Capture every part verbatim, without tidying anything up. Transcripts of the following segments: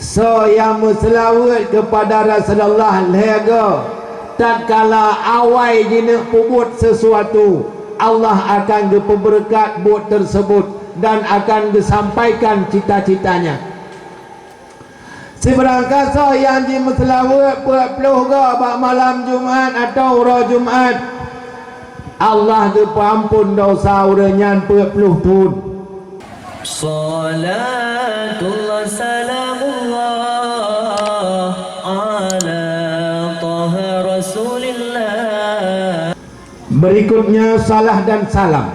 Soe nyang meuseulaweuet keupada Rasulullah lhée goe, tatkala awai jineuk peubuet sisuatu, Allah akan geupeubeurekat buet teuseubut dan akan geusampaikan cita-citanya. Sibarang kasoe nyang jimeuseulaweuet peuet ploh goe bak malam Jumat atawa uroe Jumat, Allah geupeuamphon desya ureuëng nyan peuet ploh thon. Salatullah salamullah ala Taha Rasulillah. Berikutnya salah dan salam.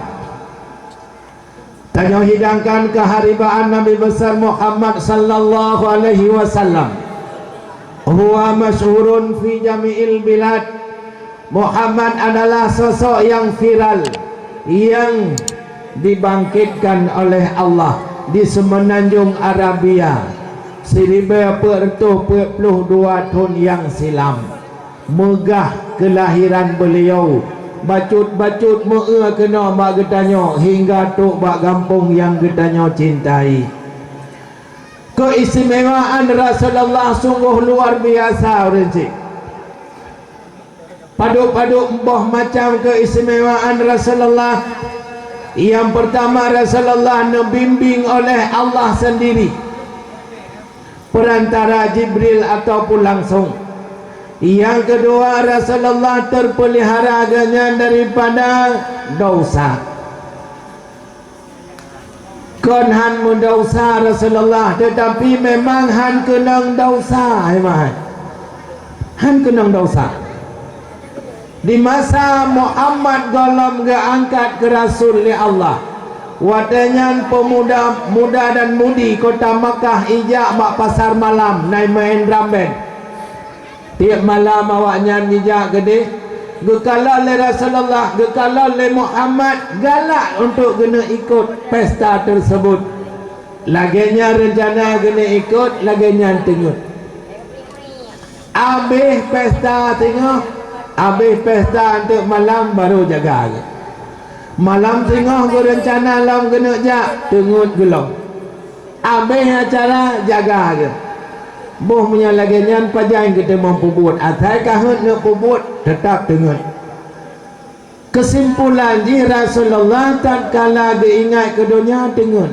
Tanyoe hidangkan keuharibaan Nabi Besar Muhammad sallallahu alaihi wasallam. Huwa masyhurun fi jami'il bilad. Muhammad adalah sosok yang viral, yang dibangkitkan oleh Allah di Semenanjung Arabia siribée peuet reutôh peuet ploh dua thon nyang silam. Meugah keulahiran beuliau, bacut-bacut meu-eu keunoe bak geutanyoe hingga trok bak gampông nyang geutanyoe cintai. Keistimewaan Rasulullah sunggoh luar biasa, ureuëng chik. Padub-padub boh macam keistimewaan Rasulullah. Yang pertama, Rasulullah neubimbing oleh Allah sendiri, perantara Jibril ataupun langsung. Yang kedua, Rasulullah terpelihara geuhnyan daripada dosa. Kon han meudesya Rasulullah, tetapi memang han keunong desya, hai mahai. Han keunong desya. Di masa Muhammad gohlom geuangkat keu rasul lé Allah, watée nyan peumuda, muda dan mudi kota Makkah ijak bak pasar malam na imeu'en drum band. Tieb malam awaknyan jijak keudeh, geukalon lé Rasulullah, geukalon lé Muhammad, galak untuk geuneuk ikot pesta teusebut. Lagée nyan reuncana geuneuk ikot, lagée nyan teungeut. Abéh pesta singoh, abéh pesta eunteuk malam barô jaga geuh. Malam singoh geureuncana lom geuneuk jak, teungeut geulom. Abéh acara, jaga geuh. Boh meunyoe lagée nyan pajan geuteumong peubuet, asai ka heuet neuk peubuet, teutab teungeut. Keusimpulan jih, Rasulullah tatkala geuingat keu donya, teungeut.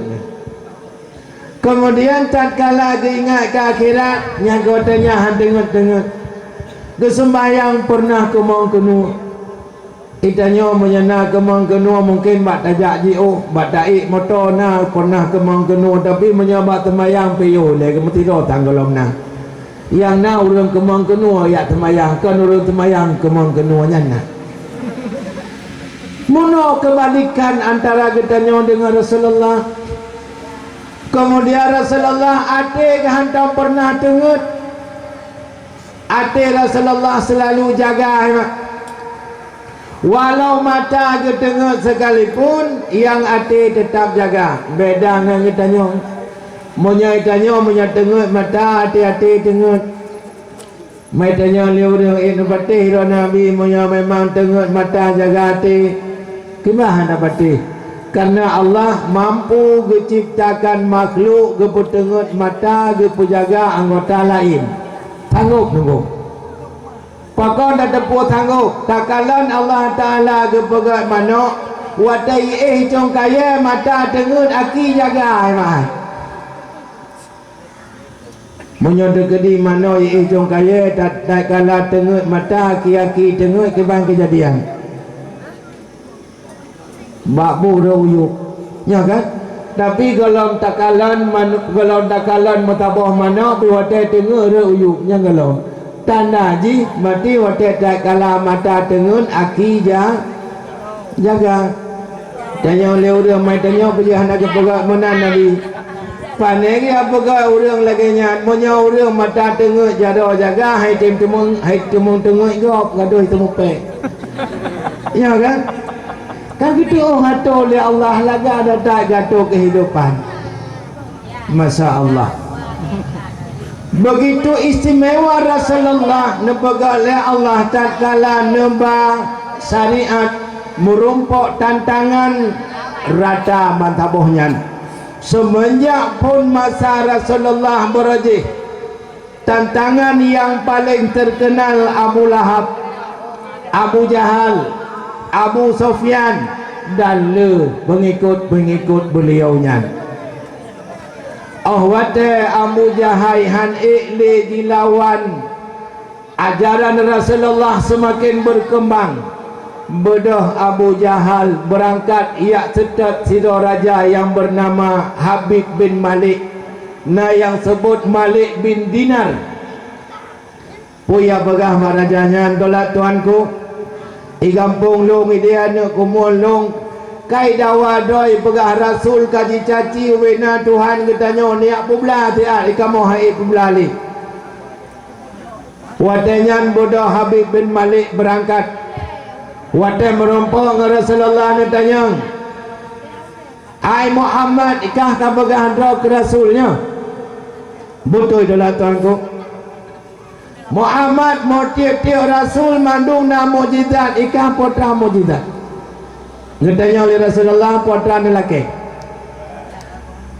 Keumudian tatkala geuingat keu akhirat, nyan keu watée nyan han teungeut-teungeut. Geuseumbahyang peureunah keumong keunoe. Geutanyoe meunyoe na keumong keunoe mungken bak tajak jiôh, bak taék moto na peureunah keumong keunoe, tapi meunyoe bak seumayang piôh lé geumeusidroe tanggolom na. Nyang na ureuëng keumong keunoe jak seumayang, kon ureuëng seumayang keumong keunoe nyan na. Meunoe keubalikan antara geutanyoe deungon Rasulullah. Keumudian Rasulullah até geuhantom peureunah teungeut. Até Rasulullah seulalu jaga, hai mak. Walau mata geuteungeut sekalipun, nyang até teutab jaga. Beda ngon geutanyoe. Meunyoe geutanyoe meunyoe teungeut mata, até-até teungeut. Meutanyoe lé ureuëng ék neupatéh droe Nabi, meunyoe memang teungeut mata jaga até, kiban hana patéh. Kareuna Allah mampu geucebtakan makhluk geupeuteungeut mata geupeujaga anggota laén. Sanggôp teungku. Pakon tateupeue sanggôp? Takalon Allah Taala geupeugét manök, watée jiéh cong kayée mata teungeut aki jaga, hai mahai. Meunyoe teukeudi manök jiéh cong kayée, tat-, tatkala teungeut mata aki-aki teungeut kiban keujadian. Bak boh rot uyueb, nyoe kan? Tapi gohlom takalon manu-, gohlom takalon meusaboh manök pih watée teungeut rot uyueb, nyan gohlom. Tanda jih mati watée tatkala mata teungeut aki ja-, jaga. Tanyoe lé ureuëng mai tanyoe peue hana geupeugah meunan Nabi. Pane geupeugah ureuëng lagée nyan, meunyoe ureuëng mata teungeut jaroe jaga, hai tem teumong, hai teumong teungeut gob, gadôh teumupék. Ya kan? Ka geutuoh atô lé Allah lagée adat geuatô keuhidopan. Masya Allah. Begitu istimewa Rasulullah neupeugah lé Allah tatkala neuba syariat meurumpok tantangan rata bansaboh nyan. Seumeunjak phon masa Rasulullah beurajih, Tantangan nyang paleng teukeunal Abu Lahab, Abu Jahal, Abu Sofyan, dan le peungikot-peungikot beuliau nyan. Óh watée Abu Jahai hán ék lé jilawan, ajaran Rasulullah seumaken beukeumbang. Beudôh Abu Jahal beurangkat jak seutôt sidroe raja nyang beunama Habib bin Malik, na nyang seubut Malik bin Dinar. Peue nyang peugah bak raja nyan, "Tolak tuanku, i gampông lôn, i di aneuëk kumuen lôn, kai dawa droe peugah rasul ka jicaci ubena Tuhan geutanyoe, neujak peublah siat, i kamoe hana peublah lé." Watée nyan beudôh Habib bin Malik beurangkat. Watée meurumpok ngon Rasulullah neutanyong, "Hai Muhammad, i kah ka peugah droe keu rasul nyoe?" "Beutôi, tolak tuanku." "Muhammad, meu tieb-tieb rasul mandum na mukjizat, i kah peue teuma mukjizat?" Geutanyong lé Rasulullah, peue teuma neulakée.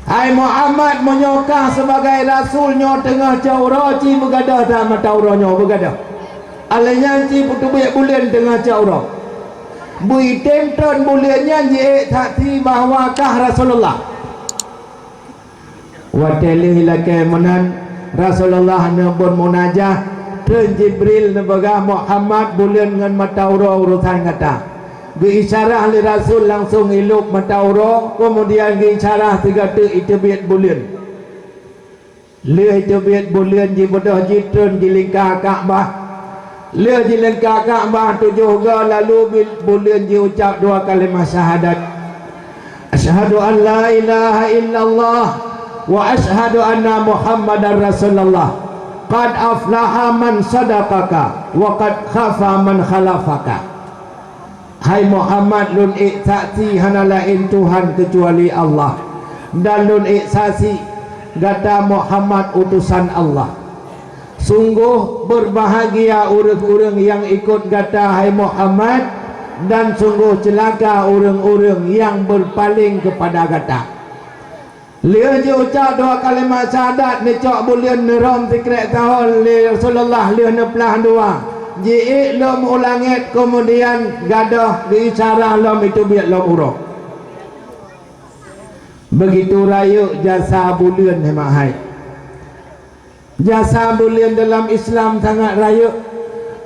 "Hai Muhammad, meunyoe kah sibagai rasul nyoe teungoh cot uroe, ci beugadôh that mata uroe nyoe beugadôh. Óh lheueh nyan ci beuteubiet buleuen teungoh cot uroe. Beuitem tron buleuen nyan jiék saksi bahwa kah Rasulullah." Watée lheueh lakée meunan, Rasulullah neubon munajah, treun Jibril neupeugah, "Muhammad, buleuen ngon mata uroe urosan gata." Geuisyarah lé Rasul langsong ilôb mata uroe, keumudian geuisyarah sigoe teuk iteubiet buleuen. Lheueh iteubiet buleuen jibeudôh jitreun jilingka Ka'bah. Lheueh jilingka Ka'bah tujoh goe, lalu bi-, buleuen jiucap dua kalimah syahadat, "Asyhadu an la ilaha illallah wa asyhadu anna Muhammadar Rasulullah. Qad aflaha man sadaqaka wa qad khaba man khalafaka." "Hai Muhammad, lôn ék saksi hana laén Tuhan keucuali Allah, dan lôn ék saksi gata Muhammad utosan Allah. Sunggoh beubahgia ureuëng-ureuëng nyang ikot gata, hai Muhammad, dan sunggoh ceulaka ureuëng-ureuëng nyang beupaleng keupada gata." Lheueh jiucap dua kalimah syahadat, neucok buleuen neurhom sikrék sahoe lé Rasulullah lheueh neuplah dua. Jiék lom u langét, keumudian gadôh geuisyarah lom iteubiet lom uroe. Beugitu rayeuk jasa buleuen, hai mahai. Jasa buleuen dalam Islam sangat rayeuk.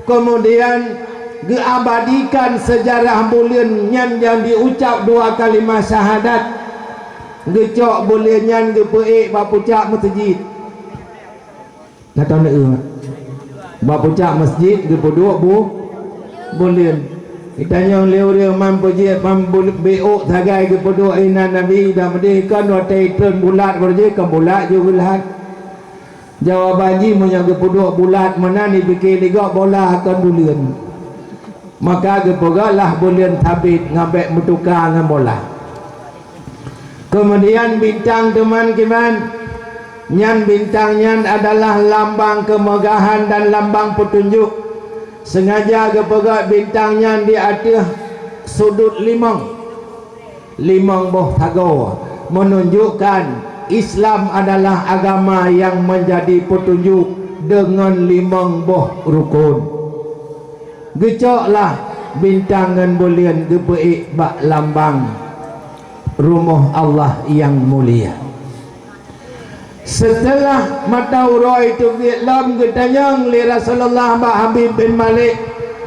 Keumudian geuabadikan seujarah buleuen nyan nyang jiucap dua kalimah syahadat. Geucok buleuen nyan geupeuék bak pucak meuseujid. Gata neueu, bak pucak meuseujid geupeuduek bu-, buleuen. Geutanyong lé ureuëng, "Man peujeuet, man bul-, bék sagai geupeuduek inan Nabi, dan meudeh kon watée itreun bulat, beureujeue kon bulat ju geulahan?" Jawaban jih, meunyoe geupeuduek bulat meunan, jipike lé gob bola kon buleuen. Maka geupeugah lah buleuen sabit ngon bék meutuka ngon bola. Keumudian bintang teuma kiban, nyan bintang nyan adalah lambang keumeugahan dan lambang peutunjok. Seungaja geupeugah bintang nyan di ateueh sudut limong. Limong boh sagoe, meununjukkan Islam adalah agama nyang meunjadi peutunjuk deungon limong boh rukon. Geucoklah bintang ngon buleuen geupeuék bak lambang rumoh Allah nyang mulia. Seuteulah mata uroe teubiet lom, geutanyong lé Rasulullah bak Habib bin Malik,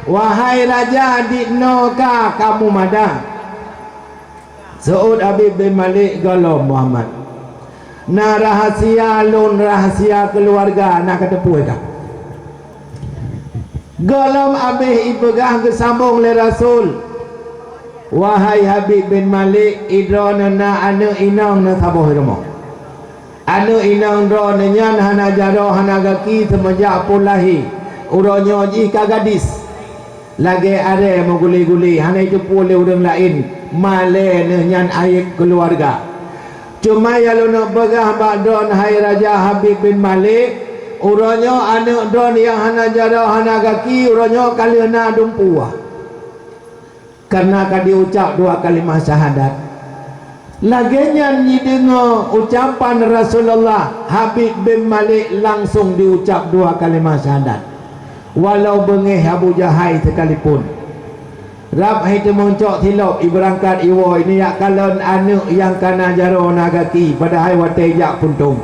"Wahai raja, dinoe ka kamu mada?" Seuôt Habib bin Malik, "Gohlom Muhammad. Na rahsia lôn, rahsia keuluwarga, na kateupeue ka." Gohlom abéh ipeugah, geusambong lé Rasul, "Wahai Habib bin Malik, i droeneuh na aneuëk inong na saboh rumoh. Aneuëk inong droeneuh nyan hana jaroe, hana gaki seumeujak phon lahé. Uroe nyoe jih ka gadis, lagée arée meugule-gule, hana jiteupeue lé ureuëng laén, malée neuh nyan aéb keuluwarga. Cuma nyang lôn peugah bak droeneuh, hai Raja Habib bin Malik, uroe nyoe aneuëk droeneuh nyang hana jaroe, hana gaki, uroe nyoe ka lheueh na dumpeue." Karena ka jiucap dua kalimah syahadat. Lagée nyan jideungoe ucapan Rasulullah, Habib bin Malik langsong jiucab dua kalimah syahadat, walau beungéh Abu Jahai sekalipun. Rab hai teumeucok silop, ibeurangkat iwoe, neujak kalon aneuëk nyang kana jaroe na gaki, padahai watée jak puntông.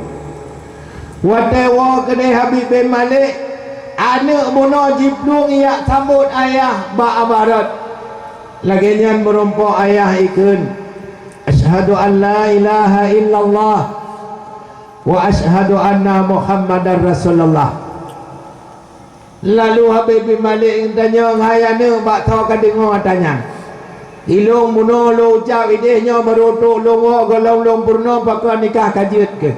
Watée woe keudeh Habib bin Malik, aneuëk bunoe jiplueng jak sambot ayah bak abarot. Lagée nyan meurumpok ayah ikheun, "Asyhadu an la ilaha illallah wa asyhadu anna Muhammadar Rasulullah." Lalu Habib bin Malik geutanyong, "Hai aneuëk, bak soe ka deungoe ata nyan? Ilôn bunoe lôn ucab ideh nyoe, barô trok lôn woe gohlom lôn peurunoe, pakon nikah ka jeuet keuh?"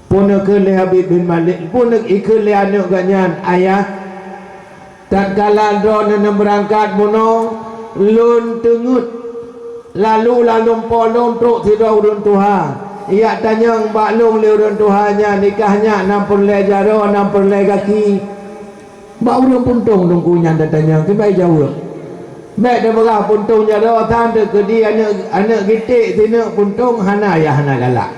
Peuneukheun lé Habib bin Malik, peuneuk ikheun lé aneuëk geuh nyan, "Ayah, tatkala droeneuh neubeurangkat bunoe, lôn teungeut, lalu lam lumpoe lôn trok sidroe ureuëng tuha. Jak tanyong bak lôn lé ureuëng tuha nyan, nikah nyan na peureulée jaroe, na peureulée gaki?" "Bak ureuëng puntông Teungku nyan tatanyong, kiban jaweueb. Bék tapeugah puntông jaroe, tan teukeudi aneuëk, aneuëk gitek sineuk puntông hana ayah hana galak."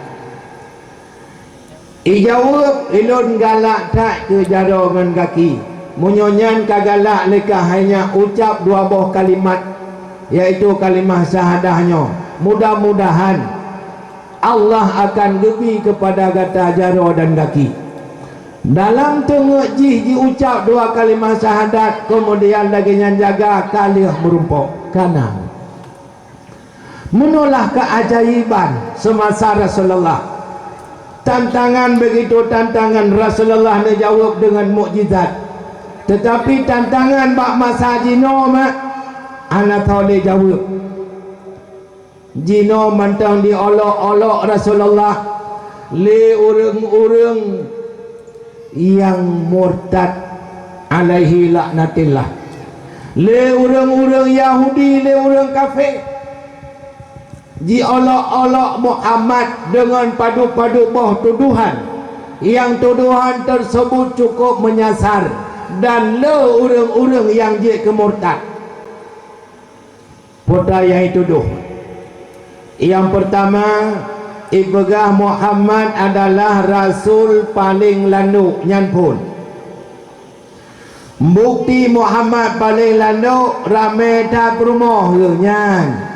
Ijaweueb, "Ilôn galak that keu jaroe ngon gaki. Meunyoe nyan ka galak lé kah, hai nyak ucab dua boh kalimat, yaitu kalimah syahadah nyoe. Mudah-mudahan Allah akan geubi keupada gata jaroe dan gaki." Dalam teungeut jih jiucab dua kalimah syahadat, keumudian lagée nyan jaga ka lheueh meurumpok. Kana. Meunolah keuajaiban seumasa Rasulullah. Tantangan begitu tantangan, Rasulullah neujaweueb deungon mukjizat. Teutapi tantangan bak masa jinoe mak hana tho lé jaweueb. Jinoe mantong diolok-olok Rasulullah lé ureuëng-ureuëng nyang murtad, alaihi laknatillah. Lé ureuëng-ureuëng Yahudi, lé ureuëng kafé, jiolok-olok Muhammad deungon padub-padub boh tudohan nyang tudohan teuseubut cukup meunyasar dan le ureuëng-ureuëng nyang jeuet keu murtad. Peue nyang jitudoh? Nyang peurtama, jipeugah Muhammad adalah rasul paleng landok, nyan phon. Bukeuti Muhammad paleng landok, ramé that peurumoh geuh nyan.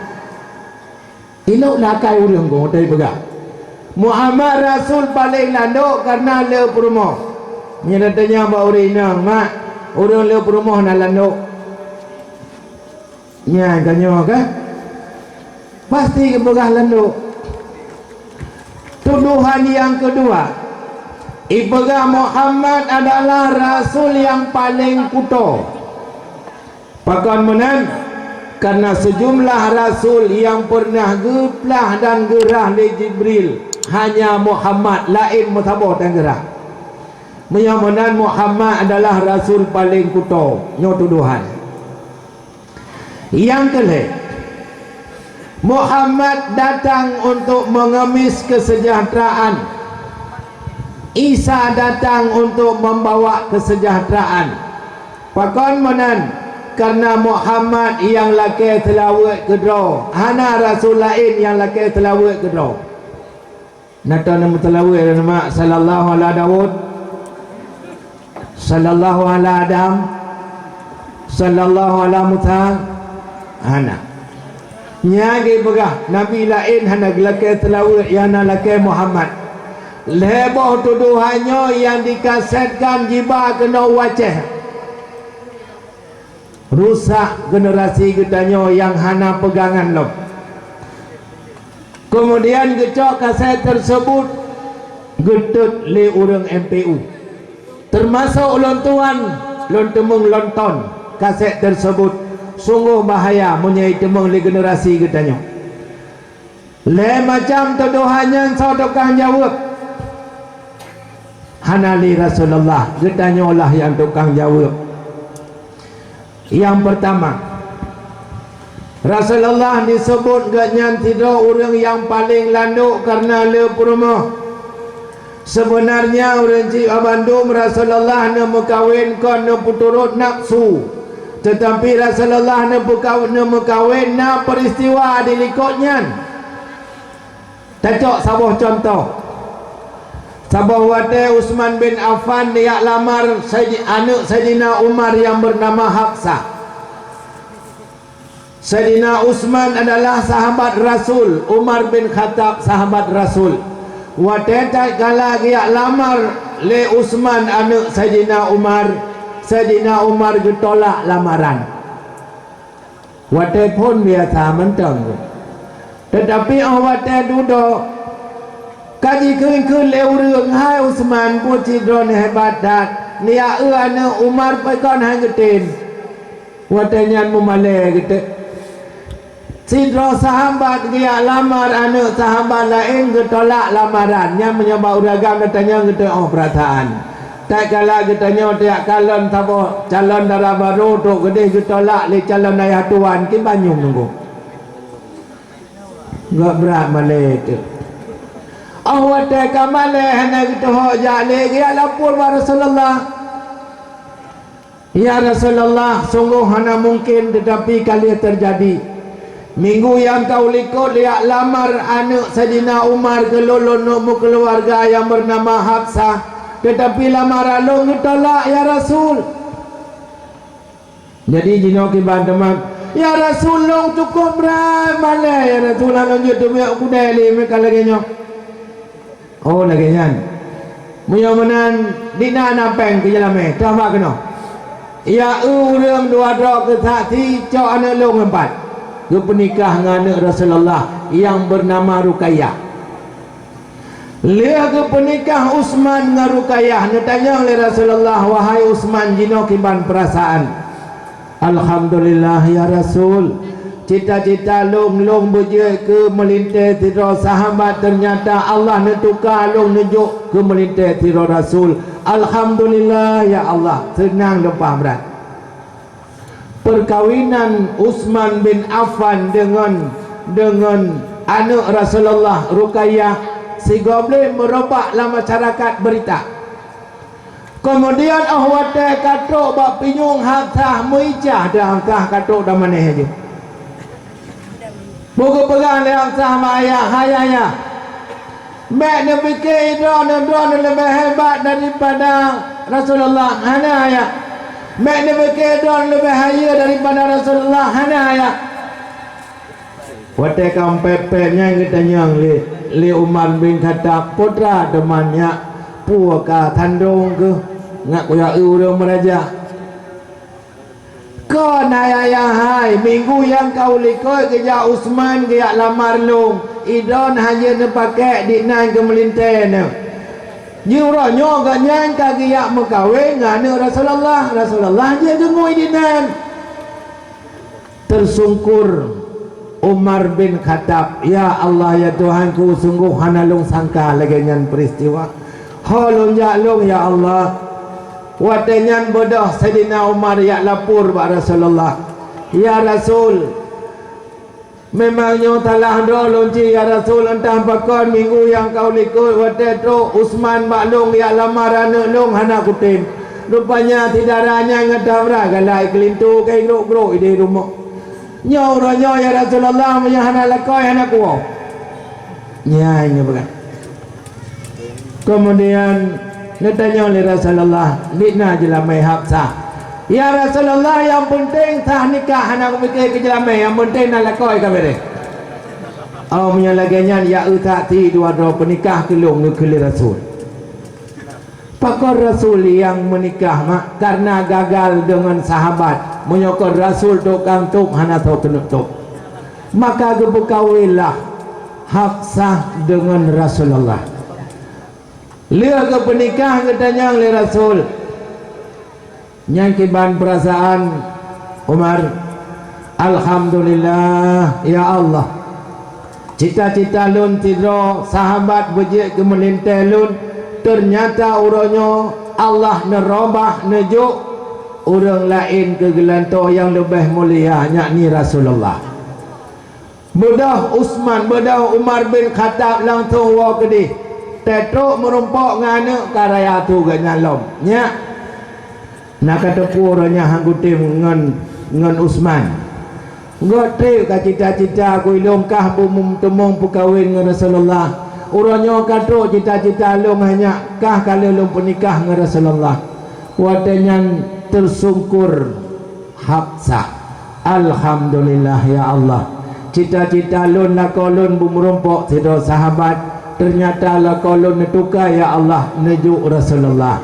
Ilok lakée ureuëng kon jipeugah, Muhammad rasul paleng landok kareuna le peurumoh. Meunyoe tatanyong bak ureuëng inong, "Mak, ureuëng le peurumoh na landok?" Nyan ka nyoe kan? Pasti geupeugah landok. Tudohan nyang keudua, jipeugah Muhammad adalah rasul nyang paleng kuto. Pakon meunan? Kareuna seujumlah rasul nyang peureunah geuplah dan geurhah lé Jibril, hanya Muhammad laén meusaboh tan geurhah. Meunyoe meunan, Muhammad adalah rasul paleng kuto. Nyoe tudohan. Nyang keu lhée, Muhammad datang untuk mengemis kesejahteraan. Isa datang untuk membawa kesejahteraan. Pakon meunan? Kareuna Muhammad nyang lakée seulaweuet keudroe, hana rasul laén nyang lakée seulaweuet keudroe. Na ta neumeuseulaweuet lé umat, sallallahu ala Daud, sallallahu ala Adam, sallallahu ala Musa? Hana. Nyan jipeugah, nabi laén hana geulakée seulaweuet nyang na lakée Muhammad. Lhée boh tudohan nyoe nyang dikasetkan jiba keunoe u Aceh. Rusak generasi geutanyoe nyang hana peugangan lom. Keumudian geucok kaset teuseubut geutot lé ureuëng M P U. Teumasok ulôn tuan, lôn teumeung lonton kaset teuseubut. Sunggoh bahaya meunyoe jiteumeung lé generasi geutanyoe. Lhée macam tudohan nyan soe tukang jaweueb? Hana lé Rasulullah, geutanyoe lah nyang tukang jaweueb. Nyang peurtama, Rasulullah diseubut geuhnyan sidroe ureuëng nyang paleng landok kareuna le peurumoh. Seubeunarnya ureuëng chik bandum Rasulullah neumeukawen kon neupeuturot nafsu, teutapi Rasulullah neupeuka-, neumeukawen na peuristiwa di likot nyan. Tacok saboh cuntoh. Saboh watée Utsman bin Affan jak lamar Saidi-, aneuëk Saidina Umar nyang beunama Hafsah. Saidina Utsman adalah sahabat Rasul, Umar bin Khattab sahabat Rasul. Watée tatkala geujak lamar lé Utsman aneuëk Saidina Umar, Saidina Umar geutolak lamaran. Watée phon biasa mantong. Teutapi óh watée dudoe, ka jikheun-kheun lé ureuëng, "Hai Utsman, peue cit droeneuh hebat that, neujak eu aneuëk Umar pakon hana geutem." Watée nyan meumalée geuteuk. Sidroe sahabat geujak lamar aneuëk sahabat laén geutolak lamaran. Nyan meunyoe bak ureuëng agam neutanyong geuteuk óh peurasaan. Tatkala geutanyoe tajak kalon saboh calon dara barô trok keudeh geutolak lé calon ayah tuan, kiban nyum nunggu. Gak brat malée teuk. Óh watée ka malée hana geutuho jak lé geujak lapor bak Rasulullah. "Ya Rasulullah, sunggoh hana mungken, teutapi ka lheueh teujadi. Minggu nyang ka u likot jak lamar aneuëk Saidina Umar keu lôn, lôn meukeuluwarga nyang beunama Hafsah, teutapi lamaran lôn geutolak, ya Rasul." Jadi jinoe kiban teuma, "Ya Rasul, lôn cukôp brat malée, ya Rasul, hana lôn jeuet teubiet u keudée lé, meuka lagée nyoe." Oh, lagée nyan. Meunyoe meunan, di na na péng keu jeulamé, toh bak keunoe. Ya eu ureuëng dua droe keu saksi, cok aneuëk lôn ngon pat. Geupeunikah ngon aneuëk Rasulullah nyang beunama Ruqayyah. Lheueh geupeunikah Utsman ngon Ruqayyah, neutanyong lé Rasulullah, "Wahai Utsman, jinoe kiban peurasaan?" "Alhamdulillah, ya Rasul. Cita-cita lôn, lôn beujeuet keu meulintée sidroe sahabat, teunyata Allah neutuka lôn neujok keu meulintée sidroe rasul. Alhamdulillah, ya Allah, seunang lôn pahamran." Peukawinan Utsman bin Affan deungon, deungon aneuëk Rasulullah, Ruqayyah, sigoe bleueh meurobak lam masyarakat beurita. Keumudian óh watée ka trok bak pinyueng Hafsah, meuicah deuh Hafsah ka trok damanéh jih. Beu geupeugah lé Hafsah bak ayah, "Hai ayah, bék neupike droeneuh, droeneuh leubeh hebat daripada Rasulullah, hana ayah. Bék neupike droeneuh leubeh hayeue daripada Rasulullah, hana ayah." Watée ka pép-pép nyan geutanyong lé, lé Umar bin Khattab, "Putra teuma nyak, peue ka tandong keuh, ngat kujak eu ureuëng meuraja?" "Kon hai ayah hai, minggu nyang ka u likot geujak Utsman geujak lamar lôn, idon hana jeuet neupakék dinan keu meulintée neuh. Jeuet uroe nyoe gobnyan ka geujak meukawen ngon aneuëk Rasulullah, Rasulullah jeuet geungui dinan." Teusungkur Umar bin Khattab, "Ya Allah, ya Tuhanku, sunggoh hana lôn sangka lagée nyan peuristiwa. Ho lôn jak lôn, ya Allah." Watée nyan beudôh Saidina Umar jak lapor bak Rasulullah, "Ya Rasul, memang nyoe salah droe lôn cit, ya Rasul, entah pakon minggu nyang ka u likot watée trok Utsman bak lôn jak lamar aneuëk lôn hana kutem. Rupanya si dara nyan ngon tabra galai keulinto kai grok-grok ideh rumoh." "Nyoe uroe nyoe, ya Rasulullah, meunyoe hana lakoe, hana kuwoe." Nyan nyoe peugah. Keumudian neutanyong lé Rasulullah, "Di na jeulamé Hafsah?" "Ya Rasulullah, nyang peunteng sah nikah, hana kupike keu jeulamé, nyang peunteng na lakoe ka beureh." "Oh, meunyoe lagée nyan, ya eu saksi dua droe peunikah keu lôn," geukheun lé Rasul. Pakon Rasul nyang meunikah mak? Kareuna gagal deungon sahabat. Meunyoe kon Rasul tukang top, hana soe keuneuk top. Maka geupeukawinlah Hafsah deungon Rasulullah. Lheueh geupeunikah geutanyong lé Rasul, "Nyan kiban peurasaan Umar?" "Alhamdulillah, ya Allah. Cita-cita lôn sidroe sahabat beujeuet keu meulintée lôn, teunyata uroe nyoe Allah neurobah neujok ureuëng laén keu geulantoe nyang leubeh mulia, yakni Rasulullah." Beudôh Utsman, beudôh Umar bin Khattab langsong woe keudeh. Teutôk meurumpok ngon aneuëk ka raya tu geuh nyan lom. Nyak, na ka teupeu uroe nyan han kutem ngon, ngon Utsman. Göt trép ka cita-cita ku ilôn kah beumeuteumong peukawen ngon Rasulullah. Uroe nyoe ka trok cita-cita lôn hanya kah ka lheueh lôn peunikah ngon Rasulullah. Watée nyan teusungkur Hafsah, "Alhamdulillah ya Allah, cita-cita lôn lakoe lôn beumeurumpok sidroe sahabat, teunyata lakoe lôn neutuka ya Allah neujok Rasulullah."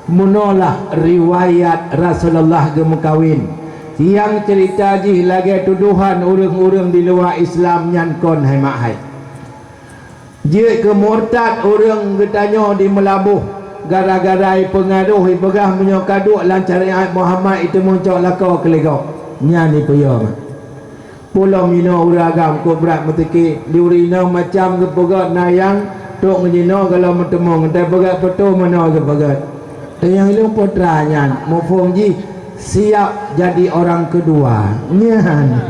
Meunoe lah riwayat Rasulullah geumeukawen. Nyang ceurita jih lagée tudohan ureuëng-ureuëng di luwa Islam nyan kon hai mak hai. Jeuet keu murtad ureuëng geutanyoe di Meulaboh gara-gara ipeungaroh ipeugah meunyoe ka duek lam syariat Muhammad iteumeung cok lakoe keuligok. Nyan ipeuyom. Peulom inoe ureuëng agam kok brat meuteuki, di ureuëng inong macam geupeugét na nyang trok ngon jinoe gohlom meuteumong, entah peugét peutoh meunoe geupeugét. Nyang ilôn putra nyan muphom jih siap jadi orang kedua. Nyan.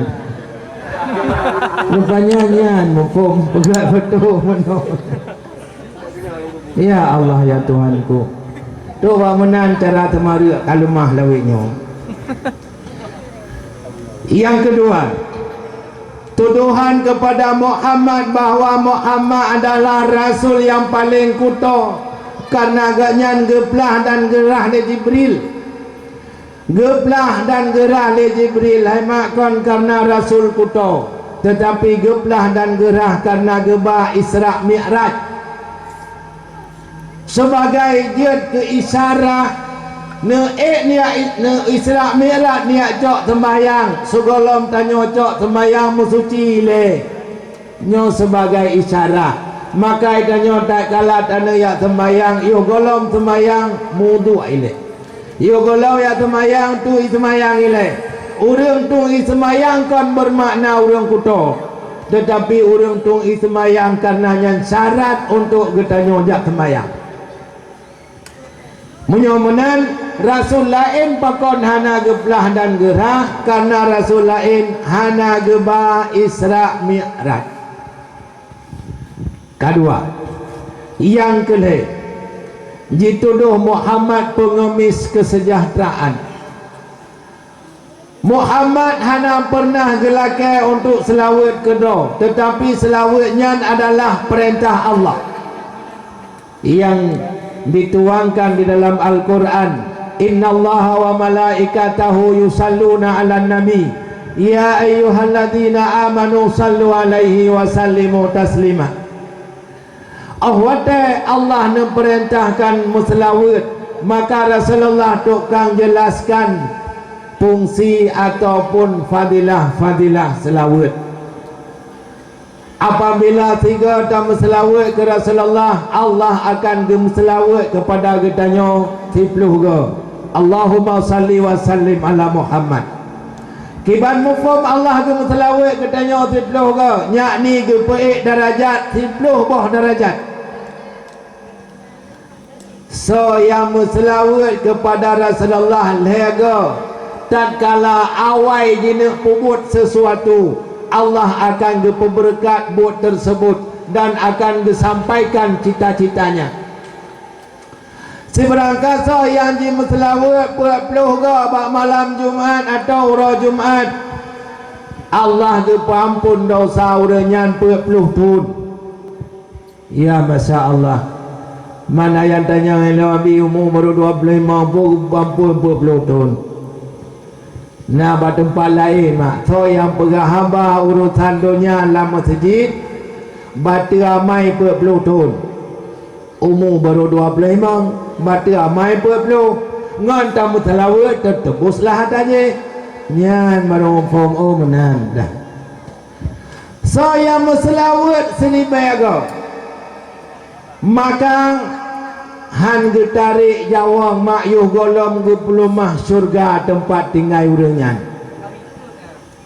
Rupanya nyan muphom peugét peutoh meunoe. Ya Allah ya Tuhanku. Trok bak meunan cara teumareuek ka leumah lawét nyoe. Yang kedua, tuduhan kepada Muhammad bahwa Muhammad adalah rasul yang paling kuto karena gobnyan geuplah dan geurhah lé Jibril. Geuplah dan geurhah lé Jibril hai mak kon karena rasul kuto, tetapi geuplah dan geurhah karena geuba Isra Mi'raj. Sebagai jeuet keu isyarah, neuék niyak i-, neu-, Isra Mi'raj niyak cok seumbahyang, sigohlom tanyoe cok seumbahyang meusuci ilée. Nyoe sebagai isyarah. Maka tanyoe tatkala taneuyak seumbahyang, yoh gohlom seumbahyang, meuwudhu ilée. Yoh gohlom jak seumbahyang, tueng seumayang ilée. Ureuëng tueng seumayang kon beumakna ureuëng kuto, teutapi ureuëng tueng seumayang kareuna nyan syarat untuk geutanyoe jak seumbahyang. Meunyoe meunan, rasul laén pakon hana geuplah dan geurhah, kareuna rasul laén hana geuba Isra Mi'raj. Kadua, nyang keulhée, jitudoh Muhammad peungemis keuseujahteuraan. Muhammad hana peureunah geulakée untuk seulaweuet keudroe, teutapi seulaweuet nyan adalah peurintah Allah nyang dituangkan di dalam Al-Qur'an, "Innallaha wa malaikatahu yusalluna 'alan nabi, ya ayyuhalladzina amanu sallu 'alaihi wa sallimu taslima." Óh watée Allah neupeurintahkan meuseulaweuet, maka Rasulullah tukang jeulaskan fungsi ataupun fadilah-fadilah seulaweuet. Apabila sigoe tameuseulaweuet keu Rasulullah, Allah akan geumeuseulaweuet keupada geutanyoe siploh goe. Allahumma salli wa sallim ala Muhammad. Kiban muphom Allah geumeuseulaweuet geutanyoe siploh goe, yakni geupeuék darajat siploh boh darajat. Soe nyang meuseulaweuet keupada Rasulullah lhée goe, tatkala awai jineuk peubuet sisuatu, Allah akan geupeubeureukat buet teuseubut dan akan geusampaikan cita-citanya. Sibarangkasoe nyang jimeuseulaweuet peuet ploh goe bak malam Jumat atawa uroe Jumat, Allah geupeuamphon desya ureuëng nyan peuet ploh thon. Ya, masya Allah. Man ayat tanyong ilée Abi umu baru dua puluh lima, bu-, ampôn peuet ploh thon. Na bak teumpat laén mak, soe nyang peugah haba urosan donya lam meuseujid, bateue amai peuet ploh thon. Umu baru dua puluh lima, bateue amai peuet ploh. Ngon tameuseulaweuet teuteubuslah ata jih. Nyan baru muphom, oh, meunan dah. Soe nyang meuseulaweuet siribée goe, maka han geutarek jaweueng mak yoh gohlom geupeuleumah syeuruga teumpat tinggai ureuëng nyan.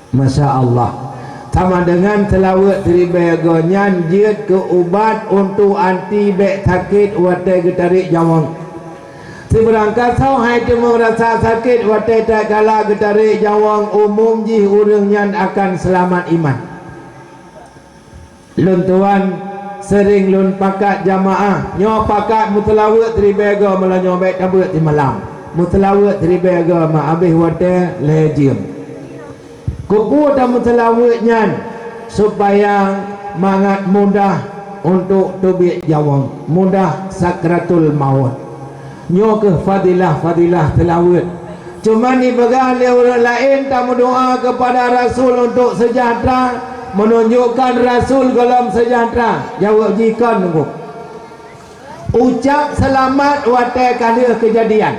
Masya Allah. Sama deungon seulaweuet siribée goe nyan jeuet keu ubat untuk anti bék sakét watée geutarek jaweueng. Sibarangkasoe hai teumong rasa sakét watée tatkala geutarek jaweueng, umum jih ureuëng nyan akan seulamat iman. Lôn tuan, seuring lôn pakat jamaah, nyoe pakat meuseulaweuet siribée goe, meunyoe bék tabeuet simalam. Meuseulaweuet siribée goe mak, habéh watée lhée jeuem. Keupeue tameuseulaweuet nyan? Supaya mangat mudah untuk teubiet nyawöng, mudah sakratul maut. Nyoe kheueh fadilah-fadilah seulaweuet. Cuma ipeugah lé ureuëng laén tameudoá keupada Rasul untuk seujahteura, meununjukkan Rasul gohlom seujahteura. Jaweueb jih kon, Teungku. Ucab seulamat watée ka lheueh keujadian.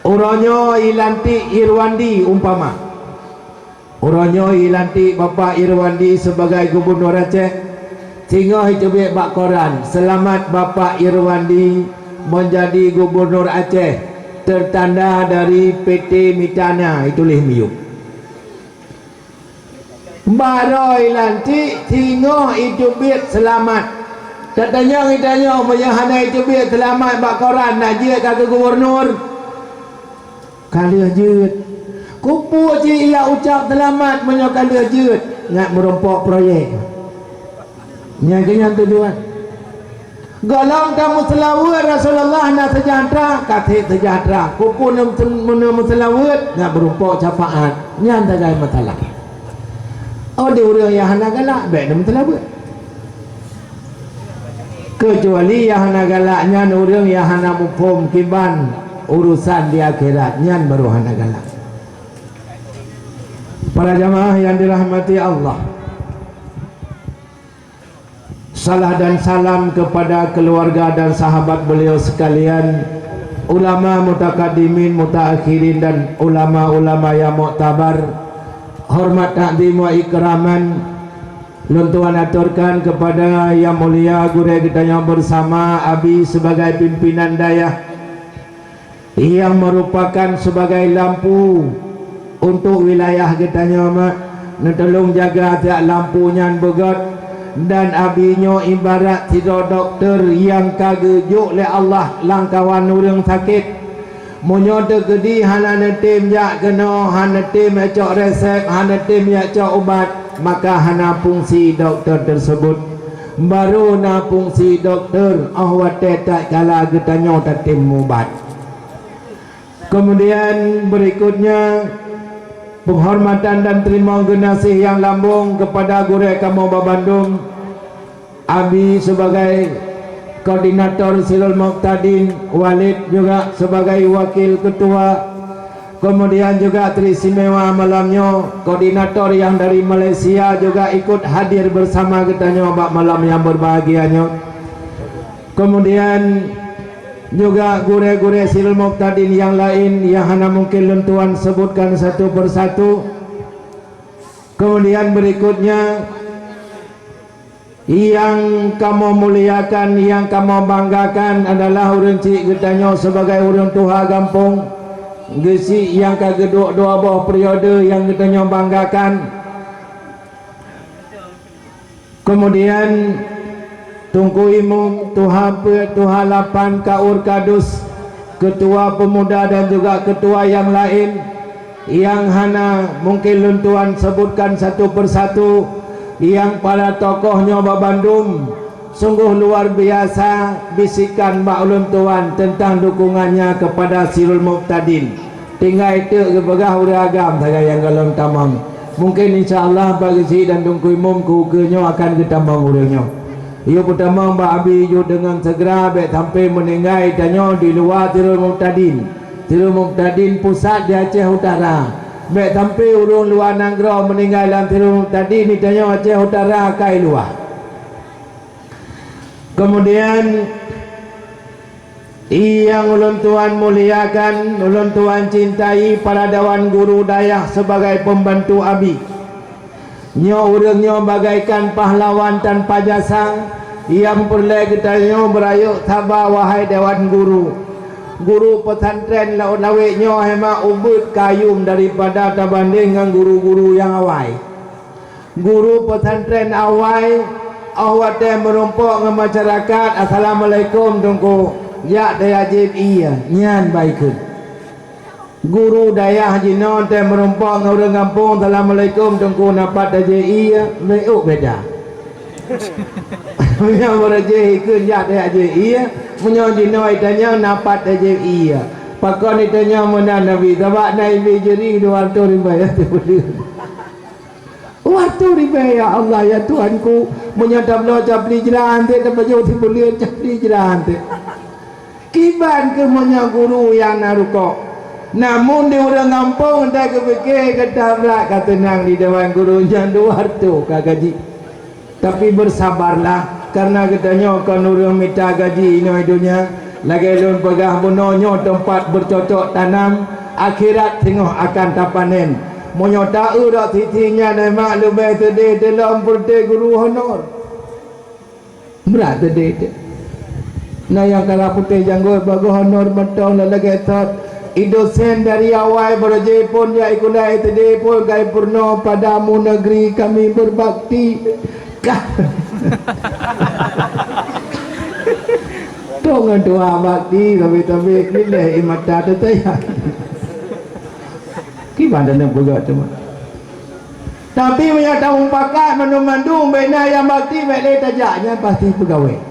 Uroe nyoe ilantik Irwandi umpama. Uroe nyoe ilantik Bapak Irwandi sebagai Gubunur Aceh. Singoh iteubiet bak koran, "Seulamat Bapak Irwandi meunjadi Gubunur Aceh, teutanda dari P T Mitana," ituléh miyueb. Baroe ilantik singoh iteubiet seulamat. Tatanyong itanyong, meunyoe hana iteubiet seulamat bak koran, na jeuet ka keu gubunur? Ka lheueh jeuet. Keupeue cit ijak ucab seulamat meunyoe ka lheueh jeuet? Ngat meurumpok proyek. Nyan keuh nyan tujuan. Gohlom tameuseulaweuet Rasulullah na seujahteura, ka seb seujahteura. Keupeue neumeuseulaweuet, ngat meurumpok syafaat. Nyan sagai masalah. Oh, di ureuëng nyang hana galak, bék neumeuseulaweuet. Keucuali nyang hana galak nyan ureuëng nyang hana muphom kiban urusan di akhirat, nyan barô hana galak. Para jamaah yang dirahmati Allah, salah dan salam kepada keluarga dan sahabat beliau sekalian, ulama mutakadimin, mutaakhirin, dan ulama-ulama yang muktabar. Hormat, takzim wa ikraman lôn tuan aturkan kepada yang mulia gurée geutanyoe bersama Abi sebagai pimpinan dayah, yang merupakan sebagai lampu untuk wilayah geutanyoe, mak. Neutulông jaga siat lampu nyan beugöt, dan Abi nyoe ibarat sidroe dokto nyang ka geujok lé Allah lamkawan ureuëng sakét. Meunyoe teukeudi hana neutem jak keunoe, hana neutem jak cok resep, hana neutem jak cok ubat, maka hana fungsi dokto teusebut. Barô na fungsi dokto óh watée tatkala geutanyoe tatem mubat. Keumudian, beurikutnya, peunghormatan dan teurimong geunaséh nyang lambông keupada gurée kamoe banmandum, Abi sebagai koordinator Sirul Muqtadin, Walid juga sebagai wakil ketua. Keumudian juga teuistimewa malam nyoe, koordinator nyang dari Malaysia juga ikut hadir beusama geutanyoe bak malam nyang beubahgia nyoe. Keumudian juga gurée-gurée Sirul Muqtadin nyang laén nyang hana mungken lôn tuan seubutkan satu persatu. Keumudian beurikutnya, nyang kamoe muliakan, nyang kamoe banggakan adalah ureuëng chik geutanyoe sebagai ureuëng tuha gampông, geuchik nyang ka geuduek dua boh periode nyang geutanyoe banggakan. Keumudian, Teungku Imum, Tuha Peuet, Tuha Lapan, Kaur Kadus, Keutua Peumuda dan juga keutua nyang laén, nyang hana mungken lôn tuan seubutkan satu persatu, nyang para tokoh nyoe banmandum, sunggoh luar biasa bisikan bak ulôn tuan teuntang dukungannya keupada Sirul Muqtadin. Tinggai teuk geupeugah ureuëng agam sagai nyang gohlom tamong. Mungken insya Allah Pak Geuchik dan Teungku Imum keu ukeue nyoe akan geutamong ureuëng nyoe. Yue peutamong bak Abi jeuet deungon segera, bék sampai meuninggai tanyoe di luwa Sirul Muqtadin. Sirul Muqtadin pusat di Aceh Utara. Bék sampai ureuëng luwa nanggroe meuninggai lam Sirul Muqtadin di tanyoe Aceh Utara kai luwa. Keumudian, nyang ulôn tuan muliakan, ulôn tuan cintai para dewan guru dayah sebagai peumbantu Abi. Nyoe ureuëng nyoe bagaikan pahlawan tanpa jasa nyang peureulée geutanyoe beurayeuk saba, wahai dewan guru. Guru peusantren Laôt Lawét nyoe hema ubeuet kayum daripada tabandeng ngon guru-guru nyang awai. Guru peusantren awai, óh watée meurumpok ngon masyarakat, "Assalamualaikum, Teungku." "Jak tajak jieb ié." Nyan baikeuet. Guru dayah jinoe tée meurumpok ngon ureuëng gampông, "Assalamualaikum, Teungku, na pat tajak ié?" Meuék beda. Meunyoe beurajih ikheun jak tajak jieb ié, meunyoe jinoe itanyong na pat tajak ié. Pakon ita nyoe meunan Nabi, sabab na ibi jeri dua ratus ribèe ya tibuleuen. Dua ratus ribèe, ya Allah, ya Tuhanku, meunyoe tabloe capli jrah anté, tapajoh tibuleuen capli jrah anté. Kiban keuh meunyoe guru nyang na rukok. Namun di ureuëng gampông, enta geupike gata brat ka teunang di dewan guru nyan dua ratus ka gaji. Tapi bersabarlah, karena geutanyoe kon ureuëng mita gaji inoe donya. Lagée lôn peugah bunoe nyoe teumpat bercocok tanam, akhirat teungoh akan tapanen. Meunyoe ta-eu rot siti nyan, eh mak, leubeh teudeh teulom peureute guru honor. Brat teudeh teuh. Na nyang kala putéh janggot bagoe honor mantong lagée thot. I dosen dari awai beureuji pun ya ikula I T D pun kai purno padamu negeri kami berbakti. Kah. Tong ngon tuha bakti, tapi-tapi pilih i mata teutayang. Kiban dan peugah tu. Tapi meunyoe tamupakat mandum-mandum, bina nyang bakti bék lé tajak, nyan pasti peugawée.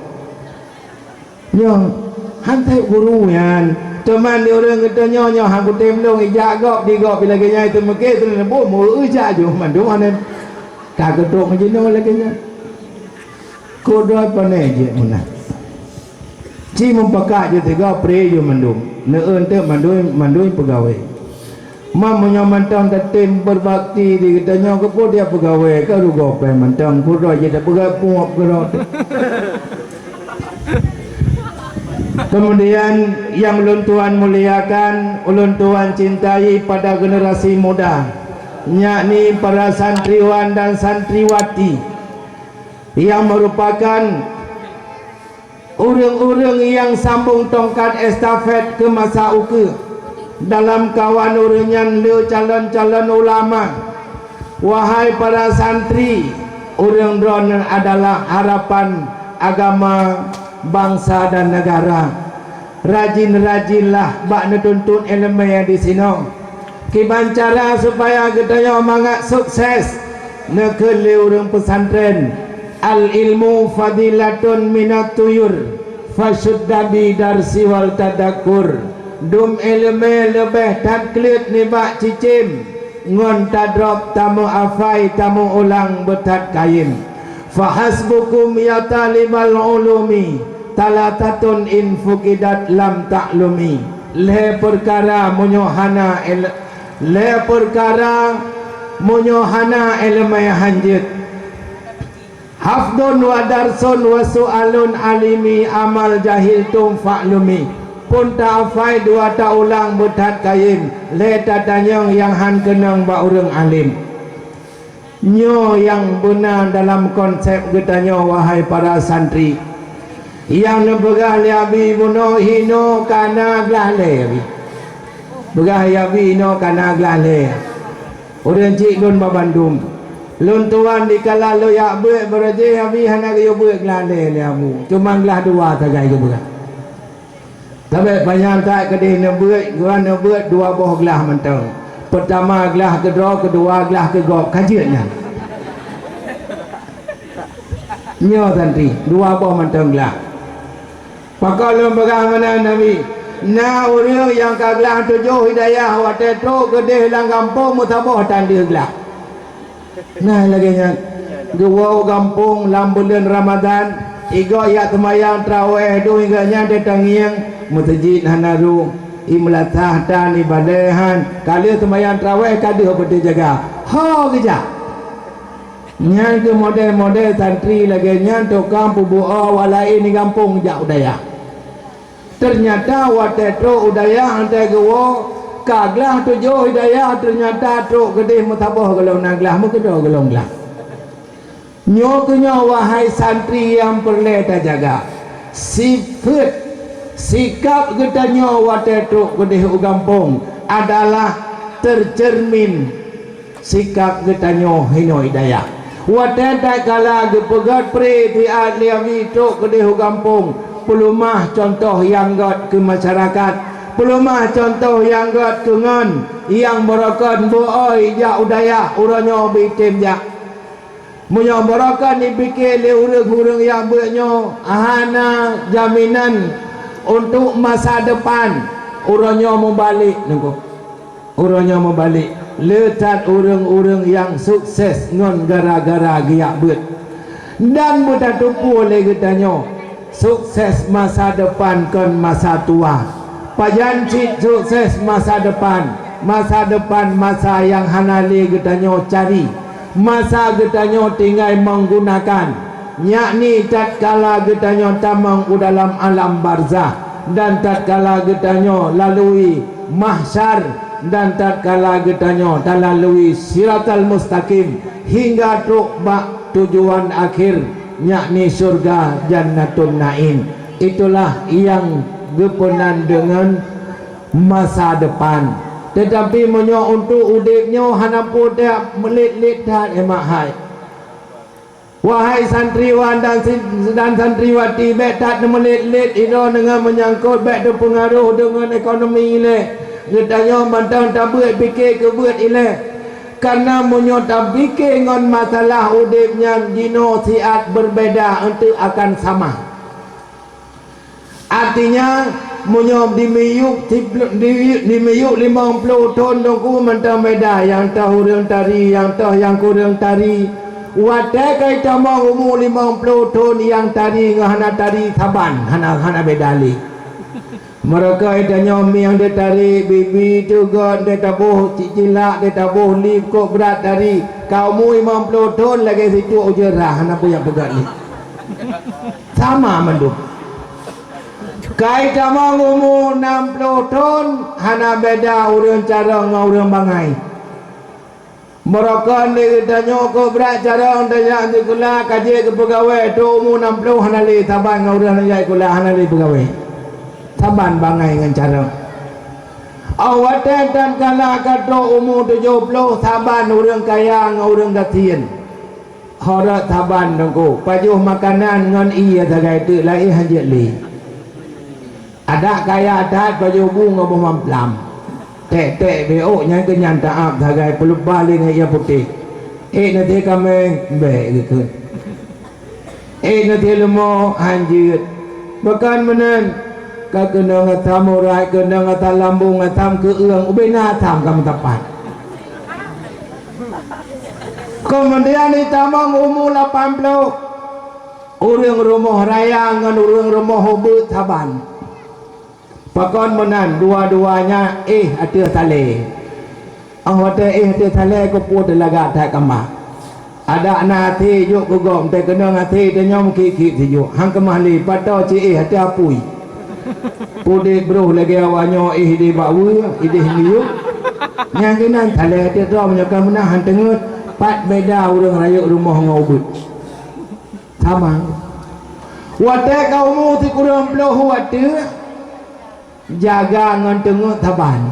Nyoe, han that guru nyan. Teuma di ureuëng geutanyoe nyoe han kutem lôn ijak gob di gob, bila geunyai teumeuke teuneubôh meu ijak jôh mandum aneuk. Ka geutrok jinoe lagée nyan. Kudroe pane jeuet meunan. Ci mupakat jeuet tiga pre jeuet mandum. Neueu teuk mandum, mandum peugawée. Mam meunyoe mantong tatem berbakti di geutanyoe keupeue dia peugawée ka rugoe péng mantong kudroe jeuet tapeugah puek keudroe. Kemudian yang ulôn tuan muliakan, ulôn tuan cintai pada generasi muda, yakni para santriwan dan santriwati yang merupakan ureuëng-ureuëng nyang sambong tongkat estafet keu masa ukeue. Dalam kawan ureuëng nyan le calon-calon ulama. Wahai para santri, ureuëng droeneuh adalah harapan agama, bangsa dan negara. Rajin-rajinlah bak neutuntut iéleumé disinoe. Kiban cara supaya geutanyoe mangat sukses, neukheun lé ureuëng peusantrén, "Al-ilmu fadilatun minat tuyur, fasyudda bi darsi wal tadakkur." Dum iéleumé leubeh that kleuet nibak cicém, ngon tadrob tameuafai tameuulang beuthat kayém. Fahasbukum ya talibal ulumi, talatatun in fukidat lam taklumi. Lhée peukara meunyoe hana el-, lhée peukara meunyoe hana iéleumé hanjeuet. Hafdun wa darsun wa su'alun alimi amal jahiltum faklumi. Pun ta-afai dua ta-ulang beuthat kayém, lhée tatanyong nyang han keunong bak ureuëng além. Nyoe nyang beuna dalam konsep geutanyoe, wahai para santri. Nyang neupeugah lé Abi bunoe hinoe kana glah lhée, Abi. Peugah lé Abi hinoe kana glah lhée. Ureuëng cit lôn babandum. Lôn tuan dikala lôn jak beuet, beureuji Abi hana geuyue beuet glah lhée lé Abu. Cuma glah dua sagai geupeugah. Sabé panyang that keudeh neubeuet, geuh neubeuet dua boh glah mantong. Peutama glah keudroe, keudua glah keugob, ka jeuet nyan. Nyoe santri, dua boh mantong glah. Pakon lôn peugah meunan Nabi, na ureuëng nyang ka glah tujoh hidayah watée trok keudeh lam gampông meusaboh tan deuh glah. Nah, lagée nyan, geuwoe u gampông lam buleuen Ramadhan, igoe jak seumayang trawéh dong igoe nyan teutangieng, meuseujid hana rhueng, i meulasah tan ibadah han, ka lheueh seumayang trawéh ka deuh beuteujaga. Ho geujak. Nyan keuh model-model santri lagée nyan tukang peubuet awak laén di gampông jak u dayah. Teunyata watée trok u dayah, watée geuwoe ka glah tujoh hidayah, teunyata trok keudeh meusaboh gohlom na glah, meukeudroe gohlom glah. Nyoe keuh nyoe, wahai santri nyang peureulée tajaga, sifeuet, sikab geutanyoe watée trok keudeh u gampông adalah teuceurmin sikab geutanyoe hinoe i dayah. Watée tatkala geupeugét pré siat lé Abi trok keudeh u gampông, peuleumah cuntoh nyang gét keu masyarakat, peuleumah cuntoh nyang gét keu ngon nyang beurokon beu-ôi jak u dayah uroe nyoe beuitem jak. Meunyoe beurokon jipike lé ureuëng-ureuëng nyang beuet nyoe hana jaminan untuk masa depan, Uroe nyoe mubalek, Teungku. Uroe nyoe mubalek. Le that ureuëng-ureuëng nyang sukses ngon gara-gara geujak beuet. Dan beutatupeue lé geutanyoe, sukses masa depan kon masa tuha. Pajan cit sukses masa depan? Masa depan masa nyang hana lé geutanyoe cari. Masa geutanyoe tinggai menggunakan, yakni tatkala geutanyoe tamong u dalam alam barzah, dan tatkala geutanyoe lalui mahsyar, dan tatkala geutanyoe talalui siratal mustaqim hingga trok bak tujuan akhir, yakni syurga Jannatun Naim. Itulah nyang geupeunan deungon masa depan. Teutapi meunyoe untuk udeb nyoe hana peue meulet-let that, eh mak hai. Wahai santriwan dan si-, dan santriwati, bék that meulet-let inoe deungon meunyangkot bék teupeungaruh deungon ekonomi ilée. Geutanyoe mantong tabeuet pike keu beuet ilée. Karena meunyoe tapike ngon masalah udeb nyan jinoe siat berbeda, enteuk akan sama. Artinya, meunyoe di miyueb sipl-, di, di miyueb limong ploh thon Teungku mantong beda, nyang toh ureuëng tari, nyang toh nyang kureueng tari. Watée ka itamong umu limong ploh thon, nyang tari ngon hana tari saban, hana, hana beda lé. Meureuka itanyoe mieng deuh tari, bibi teugot deuh taboh, cicilak deuh taboh, lip kok brat tari. Ka umu limong ploh thon lagée situek ujeut rhah, hana peue nyang peugah lé. Sama mandum. Ka itamong umu nam ploh thon, hana beda ureuëng carông ngon ureuëng bangai. Meureuka lé geutanyoe kok brat carông tajak sikula, ka jeuet keu peugawée, trok umu nam ploh hana lé saban ngon ureuëng nyang jak sikula, hana lé peugawée. Saban bangai ngon carông. Óh watée tatkala ka trok umu tujoh ploh, saban ureuëng kaya ngon ureuëng gasien. Ho rot saban Teungku, pajoh makanan ngon ié sagai teuk laén han jeuet lé. Adak kaya that pajoh bu ngon boh mamplam. Ték-ték bék nyan keuh nyan taab sagai peuleubah lé ngon ié putéh. Ék neutie kaméng, bék geukheun. Ék neutie leumo, han jeuet. Bukon meunan, ka keunong asam urat, keunong asam lambung, asam keueung, ubé na asam ka meusapat. Keumudian itamong umu lapan ploh, ureuëng rumoh raya ngon ureuëng rumoh ubeuet saban. Pakon meunan, dua-duanya éh ateueh salée. Óh watée éh ateueh salée, keupeue teulagak that kama. Adak na até jok keu gob, teukeunong até tanyoe meukiek-kiek sijuek. Han keumah lé, pat toe ci éh ateueh apui. Pudek broh lagée awaknyoe éh idéh bak weue, idéh miyueb. Nyang keunan salée ateueh droe meunyoe ka meunan han teungeut, pat beda ureuëng rayeuk rumoh ngon ubeuet. Sama. Watée ka umu sikureueng ploh watée, jaga ngon teungeut saban.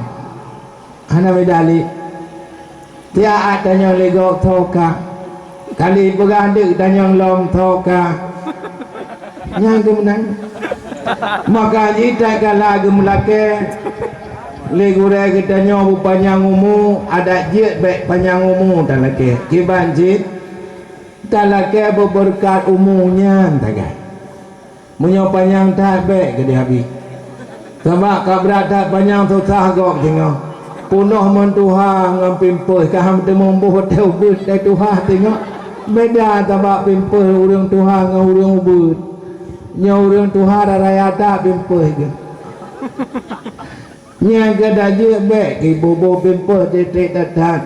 Hana beda lé. Tiak tanyong lé gob tho ka. Kali peugah deuk tanyong lom tho ka. Nyang keuh meunan. Maka jih tatkala geumeulakée lé gurée geutanyoe beupanyang umu, adak jeuet bék panyang umu talakée. Kiban cit talakée beubeureukat umu nyan sagai. Meunyoe panyang that bék keudeh abi. Sabab ka brat that panyang susah gob singoh. Peunoh meutuha ngon pimpeuh, ka han teumé boh teuh ubeuet teuh tuha singoh. Beda sabab pimpeuh ureuëng tuha ngon ureuëng ubeuet. Nyoe ureuëng tuha raya that pimpeuh geuh. Nyang geuda jeuet bék iboh-boh pimpeuh tiek-tiek that-that.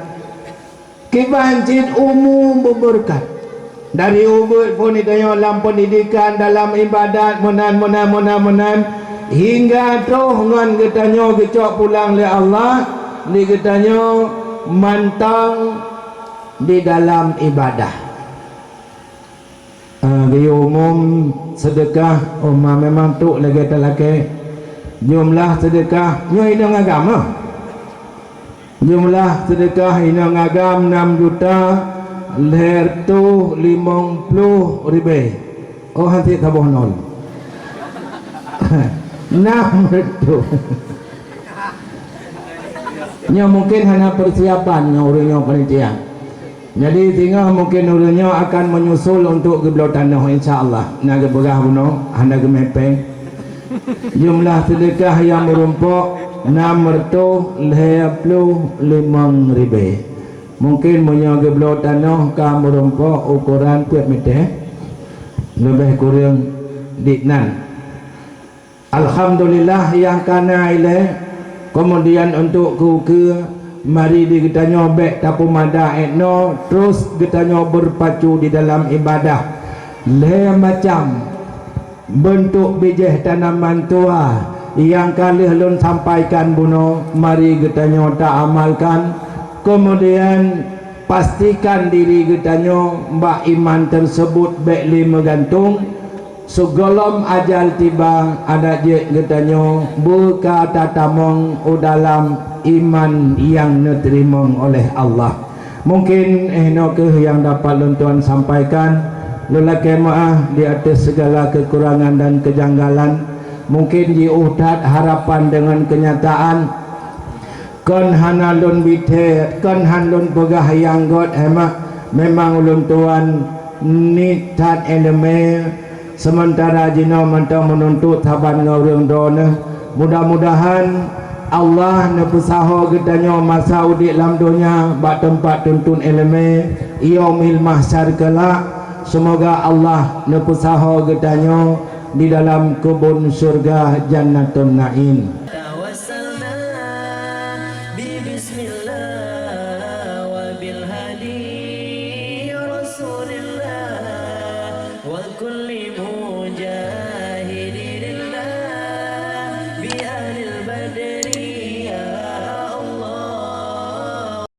Kiban cit umu beubeureukat. Dari ubeuet phon itanyoe lam peundidikan, dalam ibadat, meunan, meunan, meunan, meunan, hingga troh ngon geutanyoe geucok pulang lé Allah, di geutanyoe mantong di dalam ibadah. Ah, geuyue umum seudeukah, oh, ma memang trok lagée talakée. Jumlah seudeukah nyoe inong agam, ah. Jumlah seudeukah inong agam nam juta lhée reutôh limong ploh ribée. Oh, han cit saboh nol. Nam reutôh. Nyoe mungken hana persiapan ngon ureuëng nyoe panitia. Jadi, singoh mungken ureuëng nyoe akan menyusul untuk geubloe tanoh, insya Allah. Na geupeugah bunoe, hana geumé péng. Jumlah seudeukah nyang meurumpok nam reutôh lhèe ploh limong ribèe. Mungken meunyoe geubloe tanoh ka meurumpok ukoran peuet meter, leubeh kureueng di nan. Alhamdulillah nyang ka na ilèe, keumudian untuk keu-keu mari di geutanyoe bèk tapeumada 'et noe, terus geutanyoe beurpacu di dalam ibadah. Lhèe macam beuntuk bijèh tanaman tuha nyang ka lheueh lôn sampaikan bunoe, mari geutanyoe taamalkan. Keumudian, pastikan diri geutanyoe bak iman teuseubut bèk lé meugantung. Sigohlom ajal tiba, adak jeuet geutanyoe beuka tatamong u dalam iman nyang neuteurimong oleh Allah. Mungken 'oh noe kheueh nyang dapat lôn tuan sampaikan. Lôn lakèe meu'ah di ateueh sigala keukurangan dan keujanggalan. Mungken jiôh that harapan deungon keunyataan. Kon hana lôn bithèe, kon han lôn peugah nyang göt, heuma memang ulôn tuan niet that ileumèe, seumeuntara jinoe mantong meununtot saban ngon ureueng droeneuh. Mudah-mudahan Allah neupeusaho geutanyoe masa udép lam donya bak teumpat tuntut ileumèe, Yaumil Mahsyar keulak. Seumoga Allah neupeusaho geutanyoe di dalam keubon syeuruga Jannatun Naim. Tawassalna bi bismillah wa bil hadi Rasulillah wa kulli mujahid.